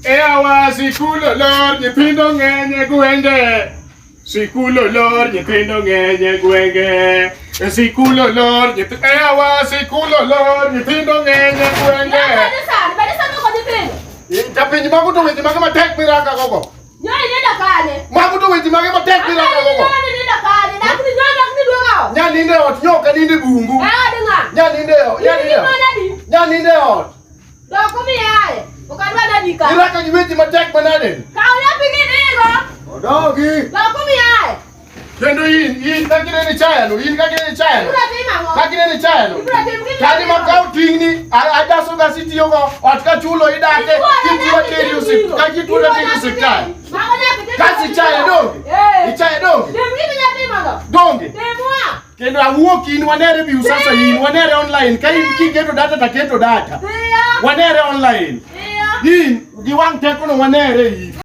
E awa sikul olor nyithindo ng'eny e gwenge. Sikul olor nyithindo ng'eny e gwenge. E sikul olor nyithindo e awa sikul olor nyithindo ng'eny e gwenge. Bende sani, bende sani oko nyithindo. Japinj mago to weche mage matek miraka gogo. Nyoyo nindo kanye? Mago to weche mage matek miraka gogo. Nyoyo nindo kanye? Dak ni nyoyo dak ni duogo ot. Nya nindo e ot, nyoka nindo e bungu. E od ng'a? Nya nindo e ot, nya nindo e ot. Nya nindo e ot. Dok kumiaye. Ok adwa dani ka. Iraka gi weche matek manade? Kaw nyathi gi dhigo. Odogi. Dok kumiaye. Kendo in, in kaka ineno ichayano, in kaka ineno ichayano. Ibiro timo ang'o? Kaka ineno ichayano. Ibiro timo gima Kani ma kaw ting'ni, adaso gasi tiyogo, ot ka chulo idake, kituo teri osiptal, ka kituo teri osiptal. Mago nyathi timo. Kasi ichaye donge? Eh. Ichaye donge? Tim gima inyalo timo. Donge? Timwa. Kendo awuok in wanere Viusasa in, wanere online. Ka in kiketo data to aketo data. Dhiyo. Wanere online. Dhiyo. In, gi wang' tekono wanere in.